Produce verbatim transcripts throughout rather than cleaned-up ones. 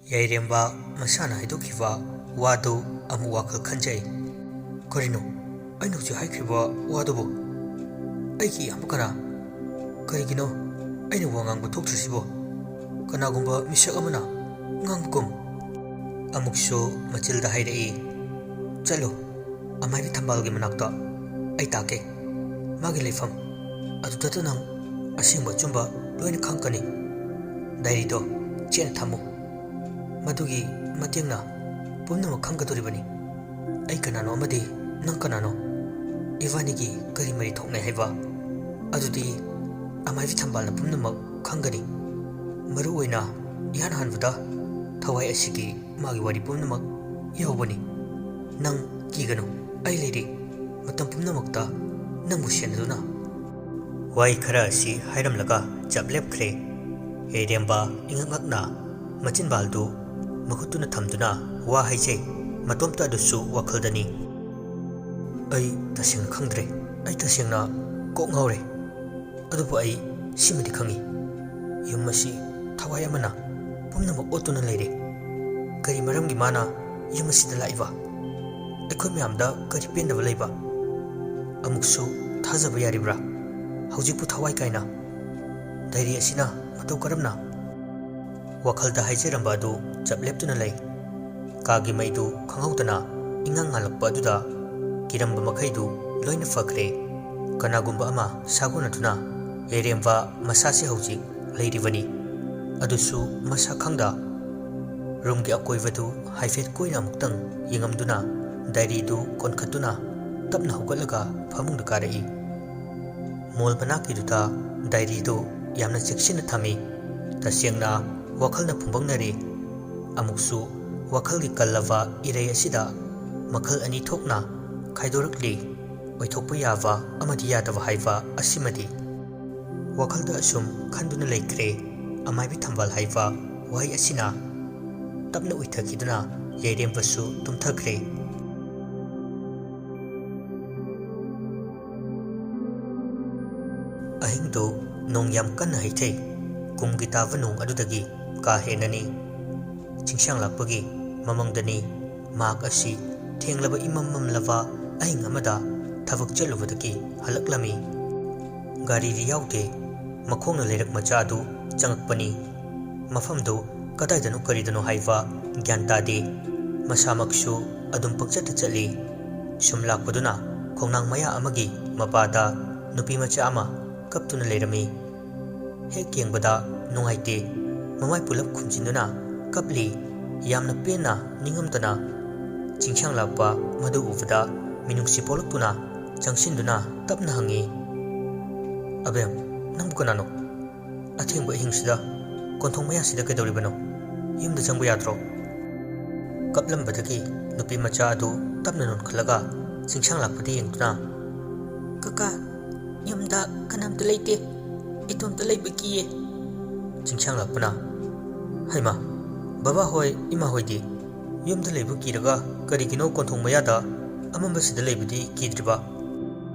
ꯌꯥꯏꯔꯦꯝꯕ ꯃꯁꯥꯅ ꯍꯥꯏꯗꯣꯛꯈꯤꯕ ꯋꯥꯗꯨ ꯑꯃꯨꯛ ꯋꯥꯈꯜ ꯈꯟꯖꯩ꯫ "ꯀꯔꯤꯅꯣ ꯑꯩꯅ ꯍꯧꯖꯤꯛ ꯍꯥꯏꯈ꯭ꯔꯤꯕ ꯋꯥꯗꯨꯕꯨ? ꯑꯩꯒꯤ ꯏꯌꯥꯝꯕ ꯀꯅꯥ? ꯀꯔꯤꯒꯤꯅꯣ ꯑꯩꯅ ꯋꯥ ꯉꯥꯡꯕ ꯊꯣꯛꯇ꯭ꯔꯤꯁꯤꯕꯣ? ꯀꯅꯥꯒꯨꯝꯕ ꯃꯤꯁꯛ ꯑꯃꯅ ꯉꯥꯡꯕꯒꯨꯝ?" ꯑꯃꯨꯛꯁꯨ ꯃꯆꯤꯜꯗ ꯍꯥꯏꯔꯛꯏ, "ꯆꯠꯂꯨ, ꯑꯃꯥꯏꯕꯤ ꯊꯝꯕꯥꯜꯒꯤ ꯃꯅꯥꯛꯇ ꯑꯩ ꯇꯥꯛꯀꯦ꯫ ꯃꯥꯒꯤ ꯂꯩꯐꯝ ꯑꯗꯨꯗꯇ ꯅꯪ ꯑꯁꯦꯡꯕ ꯑꯆꯨꯝꯕ ꯂꯣꯏꯅ ꯈꯪꯒꯅꯤ꯫ ꯗꯥꯏꯔꯤꯗꯣ ꯆꯦꯠꯅ ꯊꯝꯃꯨ꯫ ꯃꯗꯨꯒꯤ ꯃꯇꯦꯡꯅ ꯄꯨꯝꯅꯃꯛ ꯈꯪꯒꯗꯧꯔꯤꯕꯅꯤ꯫ ꯑꯩ ꯀꯅꯥꯅꯣ ꯑꯃꯗꯤ ꯅꯪ ꯀꯅꯥꯅꯣ? ꯏꯕꯥꯅꯤꯒꯤ ꯀꯔꯤ ꯃꯔꯤ ꯊꯣꯛꯅꯩ ꯍꯥꯏꯕ ꯑꯗꯨꯗꯤ ꯑꯃꯥꯏꯕꯤ ꯊꯝꯕꯥꯜꯅ ꯄꯨꯝꯅꯃꯛ ꯈꯪꯒꯅꯤ꯫ ꯃꯔꯨ ꯑꯣꯏꯅ ꯏꯍꯥꯟ ꯍꯥꯟꯕꯗ ꯊꯋꯥꯏ ꯑꯁꯤꯒꯤ ꯃꯥꯒꯤ ꯋꯥꯔꯤ ꯄꯨꯝꯅꯃꯛ ꯌꯥꯎꯕꯅꯤ꯫ ꯅꯪ ꯀꯤꯒꯅꯨ, ꯑꯩ ꯂꯩꯔꯤ꯫ ꯃꯇꯝ ꯄꯨꯝꯅꯃꯛꯇ ꯅꯪꯕꯨ ꯁꯦꯟꯅꯗꯨꯅ꯫" ꯋꯥꯍꯩ ꯈꯔ ꯑꯁꯤ ꯍꯥꯏꯔꯝꯂꯒ ꯆꯞ ꯂꯦꯞꯈ꯭ꯔꯦ꯫ ꯌꯥꯏꯔꯦꯝꯕ ꯏꯉꯛ ꯉꯛꯅ ꯃꯆꯤꯟꯕꯥꯜꯗꯨ ꯃꯈꯨꯠꯇꯨꯅ ꯊꯝꯗꯨꯅ ꯋꯥ ꯍꯥꯏꯖꯩ꯫ ꯃꯇꯣꯝꯇ ꯑꯗꯨꯁꯨ ꯋꯥꯈꯜꯗꯅꯤ꯫ "ꯑꯩ ꯇꯁꯦꯡꯅ ꯈꯪꯗ꯭ꯔꯦ꯫ ꯑꯩ ꯇꯁꯦꯡꯅ ꯀꯣꯛ ꯉꯥꯎꯔꯦ꯫ ꯑꯗꯨꯕꯨ ꯑꯩ ꯁꯤꯃꯗꯤ ꯈꯪꯏ, ꯌꯨꯝ ꯑꯁꯤ ꯊꯋꯥꯏ ꯑꯃꯅ ꯄꯨꯝꯅꯃꯛ ꯑꯣꯠꯇꯨꯅ ꯂꯩꯔꯦ꯫ ꯀꯔꯤ ꯃꯔꯝꯒꯤ ꯃꯥꯅ ꯌꯨꯝ ꯑꯁꯤꯗ ꯂꯥꯛꯏꯕ? ꯑꯩꯈꯣꯏ ꯃꯌꯥꯝꯗ ꯀꯔꯤ ꯄꯦꯟꯗꯕ ꯂꯩꯕ? ꯑꯃꯨꯛꯁꯨ ꯊꯥꯖꯕ ꯌꯥꯔꯤꯕ꯭ꯔꯥ? ꯍꯧꯖꯤꯛꯄꯨ ꯊꯋꯥꯏ ꯀꯥꯏꯅ ꯗꯥꯏꯔꯤ ꯑꯁꯤꯅ ꯃꯇꯧ ꯀꯔꯝꯅ?" ꯋꯥꯈꯜꯗ ꯍꯥꯏꯖꯔꯝꯕ ꯑꯗꯨ ꯆꯞ ꯂꯦꯞꯇꯨꯅ ꯂꯩ꯫ ꯀꯥꯒꯤ ꯃꯩꯗꯨ ꯈꯪꯍꯧꯗꯅ ꯏꯉꯥꯡ ꯉꯥꯜꯂꯛꯄ ꯑꯗꯨꯗ ꯀꯤꯔꯝꯕ ꯃꯈꯩꯗꯨ ꯂꯣꯏꯅ ꯐꯈ꯭ꯔꯦ꯫ ꯀꯅꯥꯒꯨꯝꯕ ꯑꯃ ꯁꯥꯒꯣꯟꯅꯗꯨꯅ ꯌꯥꯏꯔꯦꯝꯕ ꯃꯁꯥꯁꯤ ꯍꯧꯖꯤꯛ ꯂꯩꯔꯤꯕꯅꯤ꯫ ꯑꯗꯨꯁꯨ ꯃꯁꯥ ꯈꯪꯗ ꯔꯨꯝꯒꯤ ꯑꯀꯣꯏꯕꯗꯨ ꯍꯥꯏꯐꯦꯠ ꯀꯣꯏꯅ ꯑꯃꯨꯛꯇꯪ ꯌꯦꯡꯉꯝꯗꯨꯅ ꯗꯥꯏꯔꯤꯗꯨ ꯀꯣꯟꯈꯠꯇꯨꯅ ꯇꯞꯅ ꯍꯧꯒꯠꯂꯒ ꯐꯃꯨꯡꯗ ꯀꯥꯔꯛꯏ꯫ ꯃꯣꯜ ꯃꯅꯥꯛꯀꯤꯗꯨꯗ ꯗꯥꯏꯔꯤꯗꯨ ꯌꯥꯝꯅ ꯆꯦꯛꯁꯤꯟꯅ ꯊꯝꯃꯤ꯫ ꯇꯁꯦꯡꯅ ꯋꯥꯈꯜꯅ ꯐꯨꯝꯕꯪꯅꯔꯤ꯫ ꯑꯃꯨꯛꯁꯨ ꯋꯥꯈꯜꯒꯤ ꯀꯜꯂꯕ ꯏꯔꯩ ꯑꯁꯤꯗ ꯃꯈꯜ ꯑꯅꯤ ꯊꯣꯛꯅ ꯈꯥꯏꯗꯣꯔꯛꯂꯤ꯫ ꯑꯣꯏꯊꯣꯛꯄ ꯌꯥꯕ ꯑꯃꯗꯤ ꯌꯥꯗꯕ ꯍꯥꯏꯕ ꯑꯁꯤꯃꯗꯤ꯫ ꯋꯥꯈꯜꯗ ꯑꯁꯨꯝ ꯈꯟꯗꯨꯅ ꯂꯩꯈ꯭ꯔꯦ꯫ ꯑꯃꯥꯏꯕꯤ ꯊꯝꯕꯥꯜ ꯍꯥꯏꯕ ꯋꯥꯍꯩ ꯑꯁꯤꯅ ꯇꯞꯅ ꯎꯏꯊꯈꯤꯗꯨꯅ ꯌꯥꯏꯔꯦꯝꯕꯁꯨ ꯇꯨꯝꯊꯈ꯭ꯔꯦ꯫ ꯑꯍꯤꯡꯗꯨ ꯅꯣꯡ ꯌꯥꯝ ꯀꯟꯅ ꯍꯩꯊꯩ꯫ ꯀꯨꯝꯒꯤ ꯇꯥꯕ ꯅꯣꯡ ꯑꯗꯨꯗꯒꯤ ꯀꯥ ꯍꯦꯟꯅꯅꯤ꯫ ꯆꯤꯡꯁꯥꯡ ꯂꯥꯛꯄꯒꯤ ꯃꯃꯪꯗꯅꯤ꯫ ꯃꯍꯥꯛ ꯑꯁꯤ ꯊꯦꯡꯂꯕ ꯏꯃꯝ ꯃꯝꯂꯕ ꯑꯍꯤꯡ ꯑꯃꯗ ꯊꯕꯛ ꯆꯠꯂꯨꯕꯗꯒꯤ ꯍꯜꯂꯛꯂꯝꯃꯤ꯫ ꯒꯥꯔꯤꯗꯤ ꯌꯥꯎꯗꯦ꯫ ꯃꯈꯣꯡꯅ ꯂꯩꯔꯛ ꯃꯆꯥ ꯑꯗꯨ ꯆꯪꯉꯛꯄꯅꯤ꯫ ꯃꯐꯝꯗꯨ ꯀꯗꯥꯏꯗꯅꯣ ꯀꯔꯤꯗꯅꯣ ꯍꯥꯏꯕ ꯒ꯭ꯌꯥꯟ ꯇꯥꯗꯦ꯫ ꯃꯁꯥꯃꯛꯁꯨ ꯑꯗꯨꯝ ꯄꯪꯆꯠꯇ ꯆꯠꯂꯤ꯫ ꯁꯨꯝ ꯂꯥꯛꯄꯗꯨꯅ ꯈꯣꯡꯅꯥꯡ ꯃꯌꯥ ꯑꯃꯒꯤ ꯃꯄꯥꯗ ꯅꯨꯄꯤ ꯃꯆꯥ ꯑꯃ ꯀꯞꯇꯨꯅ ꯂꯩꯔꯝꯃꯤ꯫ ꯍꯦꯛ ꯌꯦꯡꯕꯗ ꯅꯨꯡꯉꯥꯏꯇꯦ꯫ ꯃꯃꯥꯏ ꯄꯨꯂꯞ ꯈꯨꯝꯖꯤꯟꯗꯨꯅ ꯀꯞꯂꯤ꯫ ꯌꯥꯝꯅ ꯄꯦꯟꯅ ꯅꯤꯡꯉꯝꯗꯅ ꯆꯤꯡꯁꯥꯡ ꯂꯥꯛꯄ ꯃꯗꯨ ꯎꯕꯗ ꯃꯤꯅꯨꯡꯁꯤ ꯄꯣꯛꯂꯛꯇꯨꯅ ꯆꯪꯁꯤꯟꯗꯨꯅ ꯇꯞꯅ ꯍꯪꯉꯤ, "ꯑꯕꯦꯝ, ꯅꯪꯕꯨ ꯀꯅꯥꯅꯣ? ꯑꯊꯦꯡꯕ ꯑꯍꯤꯡꯁꯤꯗ ꯀꯣꯟꯊꯣꯡ ꯃꯌꯥꯁꯤꯗ ꯀꯩꯗꯧꯔꯤꯕꯅꯣ? ꯌꯨꯝꯗ ꯆꯪꯕ ꯌꯥꯗ꯭ꯔꯣ?" ꯀꯞꯂꯝꯕꯗꯒꯤ ꯅꯨꯄꯤ ꯃꯆꯥ ꯑꯗꯨ ꯇꯞꯅ ꯅꯣꯟꯈꯠꯂꯒ ꯆꯤꯡꯁꯥꯡ ꯂꯥꯛꯄꯗ ꯌꯦꯡꯗꯨꯅ, "ꯀꯀꯥ, ꯌꯨꯝꯗ ꯀꯅꯥꯝꯇ ꯂꯩꯇꯦ꯫ ꯏꯇꯣꯝꯇ ꯂꯩꯕ ꯀꯤꯌꯦ꯫" ꯆꯤꯡꯁꯥꯡ ꯂꯥꯛꯄꯅ, "ꯍꯩꯃꯥ, ꯕꯕꯥ ꯍꯣꯏ, ꯏꯃꯥ ꯍꯣꯏꯗꯤ? ꯌꯨꯝꯗ ꯂꯩꯕ ꯀꯤꯔꯒ ꯀꯔꯤꯒꯤꯅꯣ ꯀꯣꯟꯊꯣꯡ ꯃꯌꯥꯗ ꯑꯃꯝꯕꯁꯤꯗ ꯂꯩꯕꯗꯤ ꯀꯤꯗ꯭ꯔꯤꯕ?"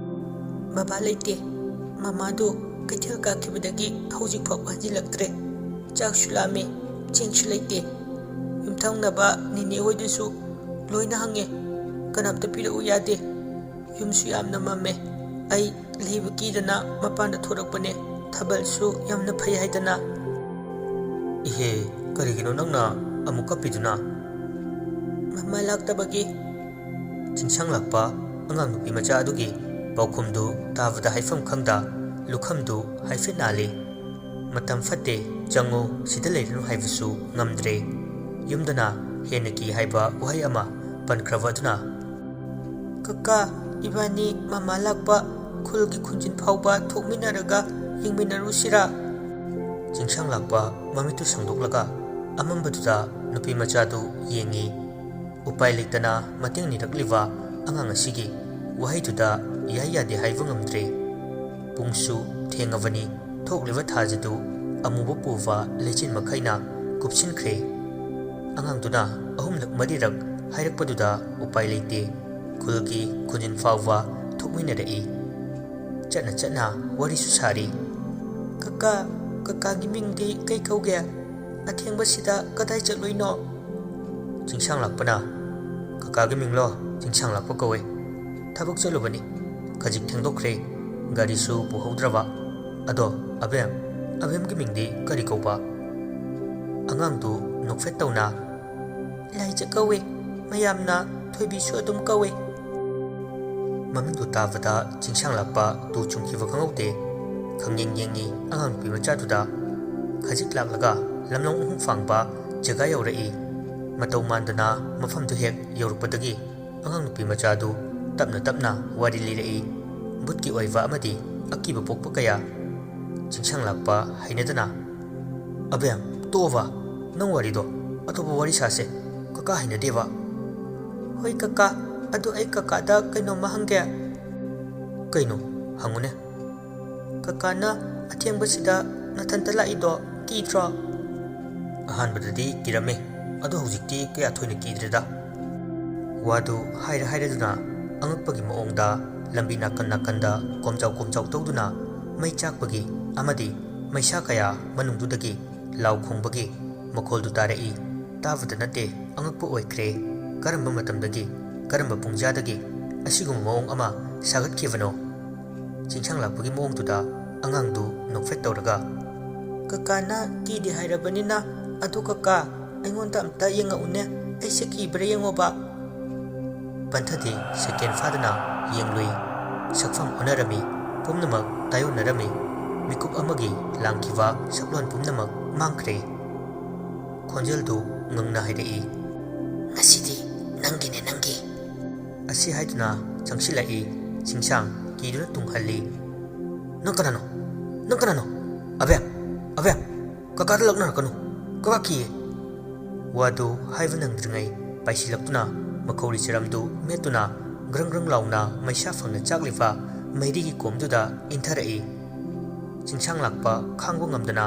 "ꯕꯕꯥ ꯂꯩꯇꯦ꯫ ꯃꯃꯥꯗꯨ ꯀꯩꯊꯦꯜ ꯀꯥꯈꯤꯕꯗꯒꯤ ꯍꯧꯖꯤꯛꯐꯥꯎ ꯍꯟꯖꯤꯜꯂꯛꯇ꯭ꯔꯦ꯫ ꯆꯥꯛꯁꯨ ꯂꯥꯝꯃꯦ, ꯆꯦꯡꯁꯨ ꯂꯩꯇꯦ꯫ ꯌꯨꯝꯊꯪꯅꯕ ꯅꯤꯅꯦ ꯍꯣꯏꯗꯁꯨ ꯂꯣꯏꯅ ꯍꯪꯉꯦ, ꯀꯅꯥꯝꯇ ꯄꯤꯔꯛꯎ ꯌꯥꯗꯦ꯫ ꯌꯨꯝꯁꯨ ꯌꯥꯝꯅ ꯃꯝꯃꯦ꯫ ꯑꯩ ꯂꯩꯕ ꯀꯤꯗꯅ ꯃꯄꯥꯟꯗ ꯊꯣꯔꯛꯄꯅꯦ꯫ ꯊꯥꯕꯜꯁꯨ ꯌꯥꯝꯅ ꯐꯩ ꯍꯥꯏꯗꯅ꯫" "ꯏꯍꯦ, ꯀꯔꯤꯒꯤꯅꯣ ꯅꯪꯅ ꯑꯃꯨꯛ ꯀꯞꯄꯤꯗꯨꯅ?" "ꯃꯃꯥ ꯂꯥꯛꯇꯕꯒꯤ꯫" ꯆꯤꯡꯁꯥꯡ ꯂꯥꯛꯄ ꯑꯉꯥꯡ ꯅꯨꯄꯤ ꯃꯆꯥ ꯑꯗꯨꯒꯤ ꯄꯥꯎꯈꯨꯝꯗꯨ ꯇꯥꯕꯗ ꯍꯥꯏꯐꯝ ꯈꯪꯗ ꯂꯨꯈꯝꯗꯨ ꯍꯥꯏꯐꯦꯠ ꯅꯥꯜꯂꯤ꯫ "ꯃꯇꯝ ꯐꯠꯇꯦ, ꯆꯪꯉꯨ, ꯁꯤꯗ ꯂꯩꯔꯅꯨ" ꯍꯥꯏꯕꯁꯨ ꯉꯝꯗ꯭ꯔꯦ꯫ ꯌꯨꯝꯗꯅ ꯍꯦꯟꯅ ꯀꯤ ꯍꯥꯏꯕ ꯋꯥꯍꯩ ꯑꯃ ꯄꯟꯈ꯭ꯔꯕ ꯑꯗꯨꯅ, "ꯀꯀꯥ, ꯏꯕꯥꯅꯤ ꯃꯃꯥ ꯂꯥꯛꯄ ꯈꯨꯜꯒꯤ ꯈꯨꯟꯖꯤꯟ ꯐꯥꯎꯕ ꯊꯣꯛꯃꯤꯟꯅꯔꯒ ꯌꯦꯡꯃꯤꯟꯅꯔꯨꯁꯤꯔꯥ?" ꯆꯤꯡꯁꯥꯡ ꯂꯥꯛꯄ ꯃꯃꯤꯠꯇꯨ ꯁꯥꯡꯗꯣꯛꯂꯒ ꯑꯃꯝꯕꯗꯨꯗ ꯅꯨꯄꯤ ꯃꯆꯥꯗꯨ ꯌꯦꯡꯉꯤ꯫ ꯎꯄꯥꯏ ꯂꯩꯇꯅ ꯃꯇꯦꯡ ꯅꯤꯔꯛꯂꯤꯕ ꯑꯉꯥꯡ ꯑꯁꯤꯒꯤ ꯋꯥꯍꯩꯗꯨꯗ ꯌꯥꯏ ꯌꯥꯗꯦ ꯍꯥꯏꯕ ꯉꯝꯗ꯭ꯔꯦ꯫ ꯄꯨꯡꯁꯨ ꯊꯦꯡꯉꯕꯅꯤ꯫ ꯊꯣꯛꯂꯤꯕ ꯊꯥꯖꯗꯨ ꯑꯃꯨꯕ ꯄꯨꯕ ꯂꯩꯆꯤꯟ ꯃꯈꯩꯅ ꯎꯞꯁꯤꯟꯈ꯭ꯔꯦ꯫ ꯑꯉꯥꯡꯗꯨꯅ ꯑꯍꯨꯝꯂꯛ ꯃꯔꯤꯔꯛ ꯍꯥꯏꯔꯛꯄꯗꯨꯗ ꯎꯄꯥꯏ ꯂꯩꯇꯦ꯫ ꯈꯨꯜꯒꯤ ꯈꯨꯖꯤꯟ ꯐꯥꯎꯕ ꯊꯣꯛꯃꯤꯟꯅꯔꯛꯏ꯫ ꯆꯠꯅ ꯆꯠꯅ ꯋꯥꯔꯤꯁꯨ ꯁꯥꯔꯤ꯫ "ꯀꯀꯥ, ꯀꯀꯥꯒꯤ ꯃꯤꯡꯗꯤ ꯀꯩ ꯀꯧꯒꯦ? ꯑꯊꯦꯡꯕꯁꯤꯗ ꯀꯗꯥꯏ ꯆꯠꯂꯨꯏꯅꯣ?" ꯆꯤꯡꯁꯥꯡ ꯂꯥꯛꯄꯅ, "ꯀꯀꯥꯒꯤ ꯃꯤꯡꯂꯣ? ꯆꯤꯡꯁꯥꯡ ꯂꯥꯛꯄ ꯀꯧꯋꯦ꯫ ꯊꯕꯛ ꯆꯠꯂꯨꯕꯅꯤ꯫ ꯈꯖꯤꯛ ꯊꯦꯡꯗꯣꯛꯈ꯭ꯔꯦ꯫ ꯒꯥꯔꯤꯁꯨ ꯄꯨꯍꯧꯗ꯭ꯔꯕ꯫ ꯑꯗꯣ, ꯑꯕꯦꯝ, ꯑꯕꯦꯝꯒꯤ ꯃꯤꯡꯗꯤ ꯀꯔꯤ ꯀꯧꯕ?" ꯑꯉꯥꯡꯗꯨ ꯅꯣꯛꯐꯦꯠ ꯇꯧꯅ, "ꯂꯥꯏꯖ ꯀꯧꯋꯦ꯫ ꯃꯌꯥꯝꯅ ꯊꯣꯏꯕꯤꯁꯨ ꯑꯗꯨꯝ ꯀꯧꯋꯦ꯫" ꯃꯃꯤꯡꯗꯨ ꯇꯥꯕꯗ ꯆꯤꯡꯁꯥꯡ ꯂꯥꯛꯄ ꯇꯨ ꯆꯨꯡꯈꯤꯕ ꯈꯪꯍꯧꯗꯦ꯫ ꯈꯪꯌꯦꯡ ꯌꯦꯡꯉꯤ ꯑꯉꯥꯡ ꯅꯨꯄꯤ ꯃꯆꯥꯗꯨꯗ꯫ ꯈꯖꯤꯛ ꯂꯥꯛꯂꯒ ꯂꯝꯂꯣꯡ ꯑꯍꯨꯝ ꯐꯥꯡꯕ ꯖꯒꯥ ꯌꯧꯔꯛꯏ꯫ ꯃꯇꯧ ꯃꯥꯟꯗꯅ ꯃꯐꯝꯗꯨ ꯍꯦꯛ ꯌꯧꯔꯛꯄꯗꯒꯤ ꯑꯉꯥꯡ ꯅꯨꯄꯤ ꯃꯆꯥꯗꯨ ꯇꯞꯅ ꯇꯞꯅ ꯋꯥꯔꯤ ꯂꯤꯔꯛꯏ꯫ ꯚꯨꯠꯀꯤ ꯑꯣꯏꯕ ꯑꯃꯗꯤ ꯑꯀꯤꯕ ꯄꯣꯛꯄ ꯀꯌꯥ꯫ ꯆꯤꯡꯁꯥꯡ ꯂꯥꯛꯄ ꯍꯩꯅꯗꯅ, "ꯑꯕꯦꯝ, ꯇꯣꯛꯑꯣꯕ, ꯅꯪ ꯋꯥꯔꯤꯗꯣ ꯑꯇꯣꯞꯄ ꯋꯥꯔꯤ ꯁꯥꯁꯦ꯫ ꯀꯀꯥ ꯍꯩꯅꯗꯦꯕ꯫" "ꯍꯣꯏ ꯀꯀꯥ, ꯑꯗꯨ ꯑꯩ ꯀꯀꯥꯗ ꯀꯩꯅꯣꯝꯃ ꯍꯪꯒꯦ꯫" "ꯀꯩꯅꯣ? ꯍꯪꯉꯨꯅꯦ꯫" "ꯀꯀꯥꯅ ꯑꯊꯦꯡꯕꯁꯤꯗ ꯅꯊꯟꯇ ꯂꯥꯛꯏꯗꯣ ꯀꯤꯗ꯭ꯔꯣ?" "ꯑꯍꯥꯟꯕꯗꯗꯤ ꯀꯤꯔꯝꯃꯦ, ꯑꯗꯣ ꯍꯧꯖꯤꯛꯇꯤ ꯀꯌꯥ ꯊꯣꯏꯅ ꯀꯤꯗ꯭ꯔꯦꯗ꯫" ꯋꯥꯗꯨ ꯍꯥꯏꯔ ꯍꯥꯏꯔꯗꯨꯅ ꯑꯉꯛꯄꯒꯤ ꯃꯑꯣꯡꯗ ꯂꯝꯕꯤ ꯅꯥꯀꯟ ꯅꯥꯀꯟꯗ ꯀꯣꯝꯖꯥꯎ ꯀꯣꯝꯖꯥꯎ ꯇꯧꯗꯨꯅ ꯃꯩ ꯆꯥꯛꯄꯒꯤ ꯑꯃꯗꯤ ꯃꯩꯁꯥ ꯀꯌꯥ ꯃꯅꯨꯡꯗꯨꯗꯒꯤ ꯂꯥꯎ ꯈꯣꯡꯕꯒꯤ ꯃꯈꯣꯜꯗꯨ ꯇꯥꯔꯛꯏ꯫ ꯇꯥꯕꯗ ꯅꯠꯇꯦ, ꯑꯉꯛꯄ ꯑꯣꯏꯈ꯭ꯔꯦ꯫ ꯀꯔꯝꯕ ꯃꯇꯝꯗꯒꯤ, ꯀꯔꯝꯕ ꯄꯨꯡꯖꯥꯗꯒꯤ ꯑꯁꯤꯒꯨꯝꯕ ꯃꯑꯣꯡ ꯑꯃ ꯁꯥꯒꯠꯈꯤꯕꯅꯣ? ꯆꯤꯡꯁꯥꯡ ꯂꯥꯛꯄꯒꯤ ꯃꯑꯣꯡꯗꯨꯗ ꯑꯉꯥꯡꯗꯨ ꯅꯣꯛꯐꯦꯠ ꯇꯧꯔꯒ, "ꯀꯀꯥꯅ ꯀꯤꯗꯦ ꯍꯥꯏꯔꯕꯅꯤꯅ, ꯑꯗꯨ ꯀꯀꯥ, ꯑꯩꯉꯣꯟꯗ ꯑꯝꯇ ꯌꯦꯡꯉꯛꯎꯅꯦ, ꯑꯩꯁꯦ ꯀꯤꯕ꯭ꯔꯥ ꯌꯦꯡꯉꯣꯕ꯫" ꯄꯟꯊꯗꯦ, ꯁꯦꯀꯦꯟ ꯐꯥꯗꯅ ꯌꯦꯡꯂꯨꯏ꯫ ꯁꯛꯐꯝ ꯑꯣꯟꯅꯔꯝꯃꯤ, ꯄꯨꯝꯅꯃꯛ ꯇꯥꯏꯑꯣꯟꯅꯔꯝꯃꯤ꯫ ꯃꯤꯀꯨꯞ ꯑꯃꯒꯤ ꯂꯥꯡꯈꯤꯕ ꯁꯛꯂꯣꯟ ꯄꯨꯝꯅꯃꯛ ꯃꯥꯡꯈ꯭ꯔꯦ꯫ ꯈꯣꯟꯖꯦꯜꯗꯨ ꯉꯪꯅ ꯍꯥꯏꯔꯛꯏ, "ꯉꯁꯤꯗꯤ ꯅꯪꯒꯤꯅꯦ, ꯅꯪꯒꯤ꯫" ꯑꯁꯤ ꯍꯥꯏꯗꯨꯅ ꯆꯪꯁꯤꯜꯂꯛꯏ꯫ ꯆꯤꯡꯁꯥꯡ ꯀꯤꯗꯨꯅ ꯇꯨꯡꯍꯜꯂꯤ꯫ "ꯅꯪ ꯀꯅꯥꯅꯣ? ꯅꯪ ꯀꯅꯥꯅꯣ? ꯑꯕꯦꯝ! ꯑꯕꯦꯝ! ꯀꯀꯥꯗ ꯂꯛꯅꯔꯛꯀꯅꯨ꯫ ꯀꯀꯥ ꯀꯤꯌꯦ꯫" ꯋꯥꯗꯨ ꯍꯥꯏꯕ ꯅꯪꯗ꯭ꯔꯤꯉꯩ ꯄꯥꯏꯁꯤꯜꯂꯛꯇꯨꯅ ꯃꯈꯧꯔꯤ ꯆꯔꯝꯗꯨ ꯃꯦꯠꯇꯨꯅ ꯒ꯭ꯔꯪ ꯒ꯭ꯔꯪ ꯂꯥꯎꯅ ꯃꯩꯁꯥ ꯐꯪꯅ ꯆꯥꯛꯂꯤꯕ ꯃꯩꯔꯤꯒꯤ ꯀꯣꯝꯗꯨꯗ ꯏꯟꯊꯔꯛꯏ꯫ ꯆꯤꯡꯁꯥꯡ ꯂꯥꯛꯄ ꯈꯥꯡꯕ ꯉꯝꯗꯅ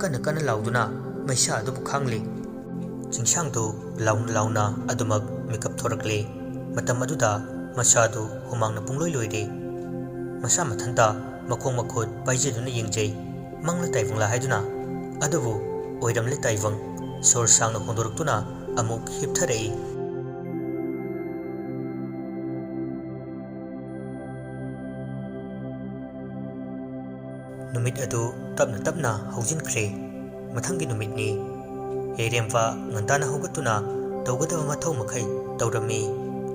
ꯀꯟꯅ ꯀꯟꯅ ꯂꯥꯎꯗꯨꯅ ꯃꯩꯁꯥ ꯑꯗꯨꯕꯨ ꯈꯥꯡꯂꯤ꯫ ꯆꯤꯡꯁꯥꯡꯗꯨ ꯂꯥꯎꯅ ꯂꯥꯎꯅ ꯑꯗꯨꯃꯛ ꯃꯤꯀꯞ ꯊꯣꯔꯛꯂꯦ꯫ ꯃꯇꯝ ꯑꯗꯨꯗ ꯃꯁꯥꯗꯨ ꯍꯨꯃꯥꯡꯅ ꯄꯨꯡꯂꯣꯏ ꯂꯣꯏꯔꯦ꯫ ꯃꯁꯥ ꯃꯊꯟꯇ ꯃꯈꯣꯡ ꯃꯈꯨꯠ ꯄꯥꯏꯖꯗꯨꯅ ꯌꯦꯡꯖꯩ꯫ ꯃꯪꯂ ꯇꯥꯏꯕꯪꯂ ꯍꯥꯏꯗꯨꯅ꯫ ꯑꯗꯨꯕꯨ ꯑꯣꯏꯔꯝꯂꯦ ꯇꯥꯏꯕꯪ꯫ ꯁꯣꯔ ꯁꯥꯡꯅ ꯍꯣꯟꯗꯣꯔꯛꯇꯨꯅ ꯑꯃꯨꯛ ꯍꯤꯞꯊꯔꯛꯏ꯫ ꯅꯨꯃꯤꯠ ꯑꯗꯨ ꯇꯞꯅ ꯇꯞꯅ ꯍꯧꯖꯤꯟꯈ꯭ꯔꯦ꯫ ꯃꯊꯪꯒꯤ ꯅꯨꯃꯤꯠꯅꯤ꯫ ꯌꯥꯏꯔꯦꯝꯕ ꯉꯟꯇꯥꯅ ꯍꯧꯒꯠꯇꯨꯅ ꯇꯧꯒꯗꯕ ꯃꯊꯧ ꯃꯈꯩ ꯇꯧꯔꯝꯃꯤ꯫